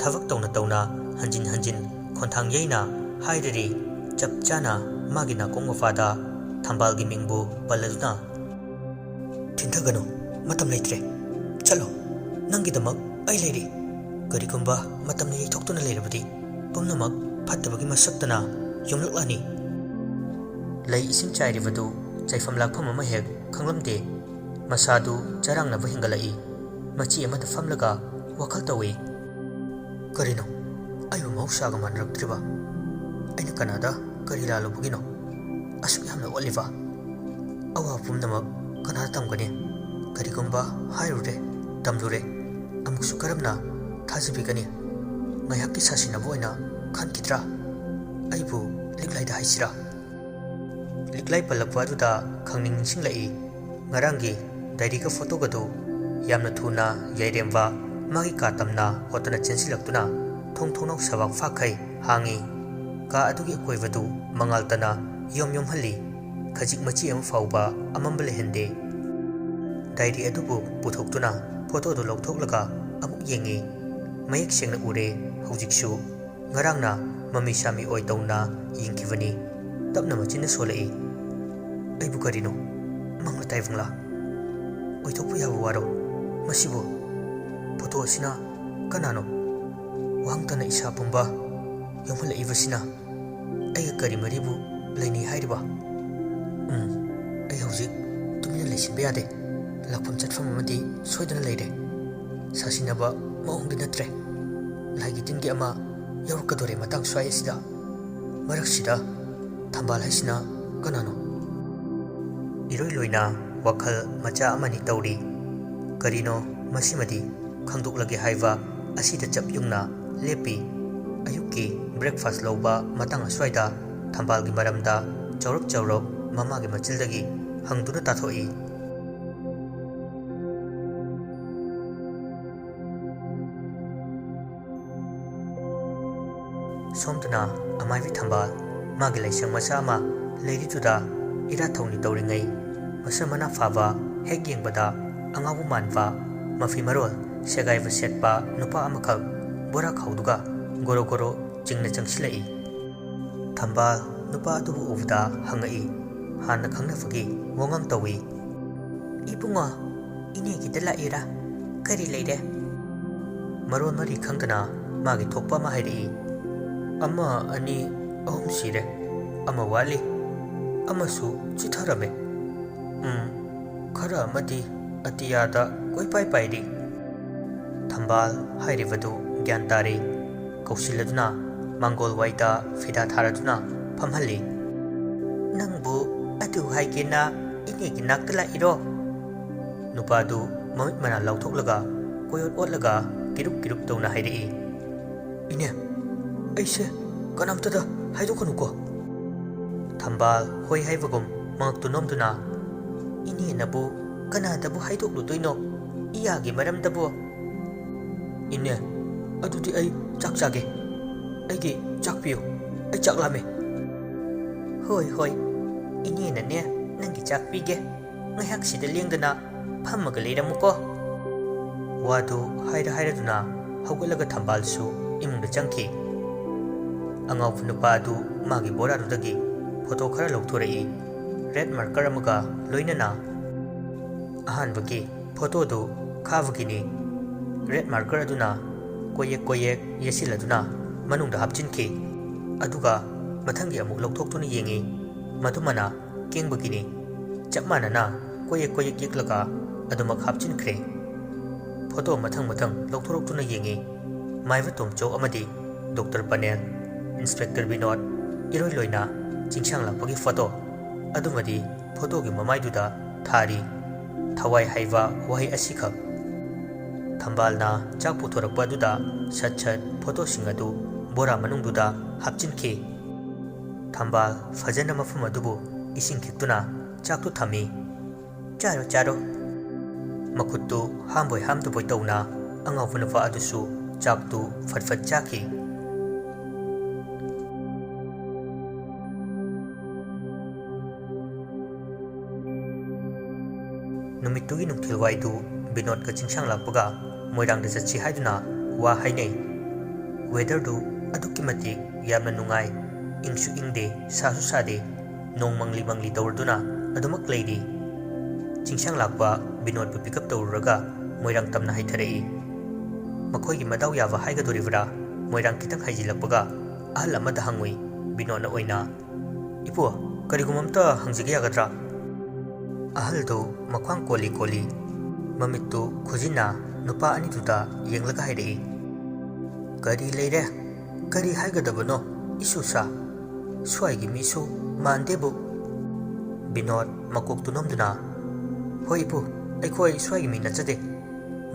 ꯊꯕꯛ ꯇꯧꯅ ꯇꯧꯅ ꯍꯟꯖꯤꯟ ꯍꯟꯖꯤꯟ ꯈꯣꯟꯊꯥꯡ ꯌꯩꯅ ꯍꯥꯏꯔꯔꯤ꯫ ꯆꯞ ꯆꯥꯅ ꯃꯥꯒꯤ ꯅꯥꯀꯣꯡ ꯃꯄꯥꯗ ꯊꯝꯕꯥꯜꯒꯤ ꯃꯤꯡꯕꯨ ꯄꯜꯂꯗꯨꯅ, "ꯊꯤꯟꯊꯒꯅꯨ, ꯃꯇꯝ ꯂꯩꯇ꯭ꯔꯦ꯫ ꯆꯠꯂꯣ, ꯅꯪꯒꯤꯗꯃꯛ ꯑꯩ ꯂꯩꯔꯤ꯫ ꯀꯔꯤꯒꯨꯝꯕ ꯃꯇꯝꯅ ꯌꯩꯊꯣꯛꯇꯨꯅ ꯂꯩꯔꯕꯗꯤ ꯄꯨꯝꯅꯃꯛ ꯐꯠꯇꯕꯒꯤ ꯃꯁꯛꯇꯅ ꯌꯨꯝꯂꯛꯂꯅꯤ꯫" ꯂꯩ ꯏꯁꯤꯡ ꯆꯥꯏꯔꯤꯕꯗꯨ ꯆꯥꯏꯐꯝ ꯂꯥꯛꯐꯝ ꯑꯃ ꯍꯦꯛ ꯈꯪꯂꯝꯗꯦ꯫ ꯃꯁꯥꯗꯨ ꯆꯔꯥꯡꯅꯕ ꯍꯦꯟꯒꯠꯂꯛꯏ꯫ ꯃꯆꯤ ꯑꯃꯗ ꯐꯝꯂꯒ ꯋꯥꯈꯜ ꯇꯧꯏ꯫ "ꯀꯔꯤꯅꯣ? ꯑꯩꯕꯨ ꯃꯍꯧꯁꯥꯒ ꯃꯥꯟꯅꯔꯛꯇ꯭ꯔꯤꯕ? ꯑꯩꯅ ꯀꯅꯥꯗ ꯀꯔꯤ ꯂꯥꯜꯂꯨꯕꯒꯤꯅꯣ? ꯑꯁꯨꯛ ꯌꯥꯝꯅ ꯑꯣꯠꯂꯤꯕ? ꯑꯋꯥꯕ ꯄꯨꯝꯅꯃꯛ ꯀꯅꯥꯗ ꯇꯝꯒꯅꯤ? ꯀꯔꯤꯒꯨꯝꯕ ꯍꯥꯏꯔꯨꯔꯦ, ꯇꯝꯂꯨꯔꯦ, ꯑꯃꯨꯛꯁꯨ ꯀꯔꯝꯅ ꯊꯥꯖꯕꯤꯒꯅꯤ? ꯉꯥꯏꯍꯥꯛꯀꯤ ꯁꯥꯁꯤꯟꯅꯕ ꯑꯣꯏꯅ ꯈꯟꯈꯤꯗ꯭ꯔꯥ? ꯑꯩꯕꯨ ꯂꯤꯛꯂꯥꯏꯗ ꯍꯥꯏꯁꯤꯔꯥ?" ꯂꯤꯛꯂꯥꯏ ꯄꯜꯂꯛꯄ ꯑꯗꯨꯗ ꯈꯪꯅꯤꯡ ꯅꯤꯡꯁꯤꯡꯂꯛꯏ꯫ ꯉꯔꯥꯡꯒꯤ ꯗꯥꯏꯔꯤꯒ ꯐꯣꯇꯣꯒꯗꯨ꯫ ꯌꯥꯝꯅ ꯊꯨꯅ ꯌꯥꯏꯔꯦꯝꯕ ꯃꯥꯒꯤ ꯀꯥ ꯇꯝꯅ ꯍꯣꯠꯇꯅ ꯆꯦꯟꯁꯤꯜꯂꯛꯇꯨꯅ ꯊꯣꯡ ꯊꯣꯡꯅꯥꯎ ꯁꯕꯥꯛ ꯐꯥꯛꯈꯩ ꯍꯥꯡꯉꯤ꯫ ꯀꯥ ꯑꯗꯨꯒꯤ ꯑꯀꯣꯏꯕꯗꯨ ꯃꯉꯥꯜꯇꯅ ꯌꯣꯝ ꯌꯣꯝꯍꯜꯂꯤ꯫ ꯈꯖꯤꯛ ꯃꯆꯤ ꯑꯃ ꯐꯥꯎꯕ ꯑꯃꯝꯕ ꯂꯩꯍꯟꯗꯦ꯫ ꯗꯥꯏꯔꯤ ꯑꯗꯨꯕꯨ ꯄꯨꯊꯣꯛꯇꯨꯅ ꯐꯣꯇꯣꯗꯨ ꯂꯧꯊꯣꯛꯂꯒ ꯑꯃꯨꯛ ꯌꯦꯡꯉꯤ꯫ ꯃꯌꯦꯛ ꯁꯦꯡꯅ ꯎꯔꯦ ꯍꯧꯖꯤꯛꯁꯨ꯫ ꯉꯔꯥꯡꯅ ꯃꯃꯤ ꯁꯥꯃꯤ ꯑꯣꯏ ꯇꯧꯅ ꯌꯦꯡꯈꯤꯕꯅꯤ꯫ ꯇꯞꯅ ꯃꯆꯤꯟꯅ ꯁꯣꯜꯂꯛꯏ꯫ "ꯑꯩꯕꯨ ꯀꯔꯤꯅꯣ? ꯃꯪꯂ ꯇꯥꯏꯕꯪꯂꯥ? ꯑꯣꯏꯊꯣꯛꯄ ꯌꯥꯕ ꯋꯥꯔꯣ ꯃꯁꯤꯕꯨ? ꯐꯣꯇꯣ ꯑꯁꯤꯅ ꯀꯅꯥꯅꯣ? ꯋꯥꯍꯪꯇꯅ ꯏꯁꯥ ꯄꯨꯝꯕ ꯌꯣꯝꯍꯜꯂꯛꯏꯕꯁꯤꯅ ꯑꯩꯒ ꯀꯔꯤ ꯃꯔꯤꯕꯨ ꯂꯩꯅꯩ ꯍꯥꯏꯔꯤꯕ? ꯎꯝ, ꯑꯩ ꯍꯧꯖꯤꯛ ꯇꯨꯃꯤꯟꯅ ꯂꯩꯁꯤꯟꯕ ꯌꯥꯗꯦ꯫ ꯂꯥꯛꯐꯝ ꯆꯠꯐꯝ ꯑꯃꯗꯤ ꯁꯣꯏꯗꯅ ꯂꯩꯔꯦ꯫ ꯁꯥꯁꯤꯟꯅꯕ ꯃꯑꯣꯡꯗꯤ ꯅꯠꯇ꯭ꯔꯦ꯫ ꯂꯥꯏꯒꯤ ꯇꯤꯟꯒꯤ ꯑꯃ ꯌꯥꯎꯔꯛꯀꯗꯣꯔꯦ ꯃꯇꯥꯡ ꯁ꯭ꯋꯥꯏ ꯑꯁꯤꯗ꯫ ꯃꯔꯛꯁꯤꯗ ꯊꯝꯕꯥꯜ ꯍꯥꯏꯁꯤꯅ ꯀꯅꯥꯅꯣ?" ꯏꯔꯣꯏ ꯂꯣꯏꯅ ꯋꯥꯈꯜ ꯃꯆꯥ ꯑꯃꯅꯤ ꯇꯧꯔꯤ꯫ ꯀꯔꯤꯅꯣ ꯃꯁꯤꯃꯗꯤ ꯈꯪꯗꯣꯛꯂꯒꯦ ꯍꯥꯏꯕ ꯑꯁꯤꯗ ꯆꯞ ꯌꯨꯡꯅ ꯂꯦꯞꯄꯤ꯫ ꯑꯌꯨꯛꯀꯤ breakfast ꯂꯧꯕ ꯃꯇꯥꯡ ꯑꯁ꯭ꯋꯥꯏꯗ ꯊꯝꯕꯥꯜꯒꯤ ꯃꯔꯝꯗ ꯆꯥꯎꯔꯞ ꯆꯥꯎꯔꯞ ꯃꯃꯥꯒꯤ ꯃꯆꯤꯜꯗꯒꯤ ꯍꯪꯗꯨꯅ ꯇꯥꯊꯣꯛꯏ꯫ ꯁꯣꯝꯗꯅ ꯑꯃꯥꯏꯕꯤ ꯊꯝꯕꯥꯜ ꯃꯥꯒꯤ ꯂꯥꯏꯁꯪ ꯃꯆꯥ ꯑꯃ ꯂꯩꯔꯤꯗꯨꯗ ꯏꯔꯥꯠ ꯊꯧꯅꯤ ꯇꯧꯔꯤꯉꯩ, ꯃꯁꯝ ꯃꯅꯥ ꯐꯥꯕ, ꯍꯦꯛ ꯌꯦꯡꯕꯗ ꯑꯉꯥꯎꯕ ꯃꯥꯟꯕ, ꯃꯐꯤ ꯃꯔꯣꯜ ꯁꯦꯒꯥꯏꯕ ꯁꯦꯠꯄ ꯅꯨꯄꯥ ꯑꯃꯈꯛ ꯕꯣꯔꯥ ꯈꯥꯎꯗꯨꯒ ꯒꯣꯔꯣ ꯒꯣꯔꯣ ꯆꯤꯡꯅ ꯆꯪꯁꯤꯜꯂꯛꯏ꯫ ꯊꯝꯕꯥꯜ ꯅꯨꯄꯥ ꯑꯗꯨꯕꯨ ꯎꯕꯗ ꯍꯪꯉꯛꯏ꯫ ꯍꯥꯟꯅ ꯈꯪꯅꯕꯒꯤ ꯋꯥꯉꯥꯡ ꯇꯧꯏ꯫ "ꯏꯕꯨꯡꯉꯣ, ꯏꯅꯦꯒꯤꯗ ꯂꯥꯛꯏꯔꯥ? ꯀꯔꯤ ꯂꯩꯔꯦ?" ꯃꯔꯣꯟ ꯃꯔꯤ ꯈꯪꯗꯅ ꯃꯥꯒꯤ ꯊꯣꯛꯄ ꯑꯃ ꯍꯥꯏꯔꯛꯏ꯫ "ꯑꯃ, ꯑꯅꯤ, ꯑꯍꯨꯝ ꯁꯤꯔꯦ꯫ ꯑꯃ ꯋꯥꯠꯂꯤ꯫ ꯑꯃꯁꯨ ꯆꯤꯊꯔꯝꯃꯦ꯫ ꯎꯝ, ꯈꯔ ꯑꯃꯗꯤ ꯑꯇꯤꯌꯥꯗ ꯀꯣꯏꯄꯥꯏ ꯄꯥꯏꯔꯤ꯫" ꯊꯝꯕꯥꯜ ꯍꯥꯏꯔꯤꯕꯗꯨ ꯒ꯭ꯌꯥꯟ ꯇꯥꯔꯦ꯫ ꯀꯧꯁꯤꯜꯂꯗꯨꯅ ꯃꯥꯡꯒꯣꯜ ꯋꯥꯏꯗ ꯐꯤꯗꯥ ꯊꯥꯔꯗꯨꯅ ꯐꯝꯍꯜꯂꯤ꯫ "ꯅꯪꯕꯨ ꯑꯗꯨ ꯍꯥꯏꯒꯦꯅ ꯏꯅꯦꯒꯤ ꯅꯥꯛꯇ ꯂꯥꯛꯏꯔꯣ?" ꯅꯨꯄꯥꯗꯨ ꯃꯃꯤꯠ ꯃꯅꯥ ꯂꯥꯎꯊꯣꯛꯂꯒ ꯀꯣꯏꯑꯣꯠ ꯑꯣꯠꯂꯒ ꯀꯤꯔꯨꯛ ꯀꯤꯔꯨꯛ ꯇꯧꯅ ꯍꯥꯏꯔꯛꯏ꯫ "ꯏꯅꯦ, ꯑꯩꯁꯦ ꯀꯅꯥꯝꯇꯗ ꯍꯥꯏꯗꯣꯛꯀꯅꯨꯀꯣ꯫" ꯊꯝꯕꯥꯜ ꯍꯣꯏ ꯍꯥꯏꯕꯒꯨꯝ ꯃꯉꯛꯇꯨ ꯅꯣꯝꯗꯨꯅ, "ꯏꯅꯦꯅꯕꯨ ꯀꯅꯥꯗꯕꯨ ꯍꯥꯏꯗꯣꯛꯂꯨꯗꯣꯏꯅꯣ? ꯏꯌꯥꯒꯤ ꯃꯔꯝꯗꯕꯨ?" "ꯏꯅꯦ, ꯑꯗꯨꯗꯤ ꯑꯩ ꯆꯥꯛ ꯆꯥꯒꯦ꯫ ꯑꯩꯒꯤ ꯆꯥꯛ ꯄꯤꯌꯨ꯫ ꯑꯩ ꯆꯥꯛ ꯂꯥꯝꯃꯦ꯫" "ꯍꯣꯏ, ꯍꯣꯏ, ꯏꯅꯦꯅꯅꯦ ꯅꯪꯒꯤ ꯆꯥꯛ ꯄꯤꯒꯦ꯫ ꯉꯥꯏꯍꯥꯛ ꯁꯤꯗ ꯂꯦꯡꯗꯅ ꯐꯝꯃꯒ ꯂꯩꯔꯝꯃꯨꯀꯣ꯫" ꯋꯥꯗꯨ ꯍꯥꯏꯔ ꯍꯥꯏꯔꯗꯨꯅ ꯍꯧꯒꯠꯂꯒ ꯊꯝꯕꯥꯜꯁꯨ ꯏꯃꯨꯡꯗ ꯆꯪꯈꯤ꯫ ꯑꯉꯥꯎꯕ ꯅꯨꯄꯥ ꯑꯗꯨ ꯃꯥꯒꯤ ꯕꯣꯔꯥꯗꯨꯗꯒꯤ ꯐꯣꯇꯣ ꯈꯔ ꯂꯧꯊꯣꯔꯛꯏ, ꯔꯦꯗ ꯃꯥꯔꯀꯔ ꯑꯃꯒ ꯂꯣꯏꯅꯅ꯫ ꯑꯍꯥꯟꯕꯒꯤ ꯐꯣꯇꯣꯗꯨ ꯈꯥꯕꯒꯤꯅꯤ꯫ ꯔꯦꯗ ꯃꯥꯔꯀꯔ ꯑꯗꯨꯅ ꯀꯣꯌꯦꯛ ꯀꯣꯌꯦꯛ ꯌꯦꯠꯁꯤꯜꯂꯗꯨꯅ ꯃꯅꯨꯡꯗ ꯍꯥꯞꯆꯤꯟꯈꯤ꯫ ꯑꯗꯨꯒ ꯃꯊꯪꯒꯤ ꯑꯃꯨꯛ ꯂꯧꯊꯣꯛꯇꯨꯅ ꯌꯦꯡꯉꯤ꯫ ꯃꯗꯨꯃꯅ ꯀꯦꯡꯕꯒꯤꯅꯤ꯫ ꯆꯞ ꯃꯥꯟꯅꯅ ꯀꯣꯌꯦꯛ ꯀꯣꯌꯦꯛ ꯌꯦꯛꯂꯒ ꯑꯗꯨꯃꯛ ꯍꯥꯞꯆꯤꯟꯈ꯭ꯔꯦ꯫ ꯐꯣꯇꯣ ꯃꯊꯪ ꯃꯊꯪ ꯂꯧꯊꯣꯔꯛꯇꯨꯅ ꯌꯦꯡꯉꯤ꯫ ꯃꯥꯏꯕ ꯇꯣꯝꯆꯧ ꯑꯃꯗꯤ ꯗꯣꯛꯇꯔ ꯄꯅꯦꯜ, ꯏꯟꯁꯄꯦꯛꯇꯔ ꯕꯤꯅꯣꯗ, ꯏꯔꯣꯏ ꯂꯣꯏꯅ ꯆꯤꯡꯁꯥꯡ ꯂꯥꯛꯄꯒꯤ ꯐꯣꯇꯣ ꯑꯗꯨꯃꯗꯤ ꯐꯣꯇꯣꯒꯤ ꯃꯃꯥꯏꯗꯨꯗ ꯊꯥꯔꯤ꯫ ꯊꯋꯥꯏ ꯍꯥꯏꯕ ꯋꯥꯍꯩ ꯑꯁꯤꯈꯛ꯫ ꯊꯝꯕꯥꯜꯅ ꯆꯥꯛ ꯄꯨꯊꯣꯔꯛꯄ ꯑꯗꯨꯗ ꯁꯠ ꯁꯠ ꯐꯣꯇꯣꯁꯤꯡ ꯑꯗꯨ ꯕꯣꯔꯥ ꯃꯅꯨꯡꯗꯨꯗ ꯍꯥꯞꯆꯤꯟꯈꯤ꯫ ꯊꯝꯕꯥꯜ ꯐꯖꯅ ꯃꯐꯝ ꯑꯗꯨꯕꯨ ꯏꯁꯤꯡ ꯈꯤꯛꯇꯨꯅ ꯆꯥꯛꯇꯨ ꯊꯝꯃꯤ꯫ "ꯆꯥꯔꯣ, ꯆꯥꯔꯣ꯫" ꯃꯈꯨꯠꯇꯨ ꯍꯥꯝꯕꯣꯏ ꯍꯥꯝꯗꯕꯣꯏ ꯇꯧꯅ ꯑꯉꯥꯎꯕ ꯅꯨꯄꯥ ꯑꯗꯨꯁꯨ ꯆꯥꯛꯇꯨ ꯐꯠ ꯐꯠ ꯆꯥꯈꯤ꯫ ꯅꯨꯃꯤꯠꯇꯨꯒꯤ ꯅꯨꯡꯊꯤꯜꯋꯥꯏꯗꯨ ꯕꯤꯅꯣꯗꯀ ꯆꯤꯡꯁꯥꯡ ꯂꯥꯛꯄꯒ ꯃꯣꯏꯔꯥꯡꯗ ꯆꯠꯁꯤ ꯍꯥꯏꯗꯨꯅ ꯋꯥ ꯍꯥꯏꯅꯩ꯫ ꯋꯦꯗꯔꯗꯨ ꯑꯗꯨꯛꯀꯤ ꯃꯇꯤꯛ ꯌꯥꯝꯅ ꯅꯨꯡꯉꯥꯏ, ꯏꯪꯁꯨ ꯏꯪꯗꯦ, ꯁꯥꯁꯨ ꯁꯥꯗꯦ, ꯅꯣꯡ ꯃꯪꯂꯤ ꯃꯪꯂꯤ ꯇꯧꯔꯗꯨꯅ ꯑꯗꯨꯃꯛ ꯂꯩꯔꯤ꯫ ꯆꯤꯡꯁꯥꯡ ꯂꯥꯛꯄ ꯕꯤꯅꯣꯗꯄꯨ ꯄꯤꯛꯑꯞ ꯇꯧꯔꯨꯔꯒ ꯃꯣꯏꯔꯥꯡ ꯇꯝꯅ ꯍꯥꯏꯊꯔꯛꯏ꯫ ꯃꯈꯣꯏꯒꯤ ꯃꯗꯥꯎ ꯌꯥꯕ ꯍꯥꯏꯒꯗꯣꯔꯤꯕ꯭ꯔꯥ, ꯃꯣꯏꯔꯥꯡ ꯈꯤꯇꯪ ꯍꯥꯏꯖꯤꯜꯂꯛꯄꯒ ꯑꯍꯜ ꯑꯃꯗ ꯍꯪꯉꯨꯏ꯫ ꯕꯤꯅꯣꯗꯅ ꯑꯣꯏꯅ, "ꯏꯄꯨ, ꯀꯔꯤꯒꯨꯝꯕ ꯑꯝꯇ ꯍꯪꯖꯒꯦ ꯌꯥꯒꯗ꯭ꯔꯥ?" ꯑꯍꯜꯗꯨ ꯃꯈ꯭ꯋꯥꯡ ꯀꯣꯜꯂꯤ ꯀꯣꯜꯂꯤ, ꯃꯃꯤꯠꯇꯨ ꯈꯨꯖꯤꯟꯅ ꯅꯨꯄꯥ ꯑꯅꯤꯗꯨꯗ ꯌꯦꯡꯂꯒ ꯍꯥꯏꯔꯛꯏ, "ꯀꯔꯤ ꯂꯩꯔꯦ? ꯀꯔꯤ ꯍꯥꯏꯒꯗꯕꯅꯣ? ꯏꯁꯨꯁꯥ, ꯁ꯭ꯋꯥꯏꯒꯤ ꯃꯤꯁꯨ ꯃꯥꯟꯗꯦꯕꯨ꯫" ꯕꯤꯅꯣꯗ ꯃꯀꯣꯛꯇꯨ ꯅꯣꯝꯗꯨꯅ, "ꯍꯣꯏ ꯏꯄꯨ, ꯑꯩꯈꯣꯏ ꯁ꯭ꯋꯥꯏꯒꯤ ꯃꯤ ꯅꯠꯆꯗꯦ꯫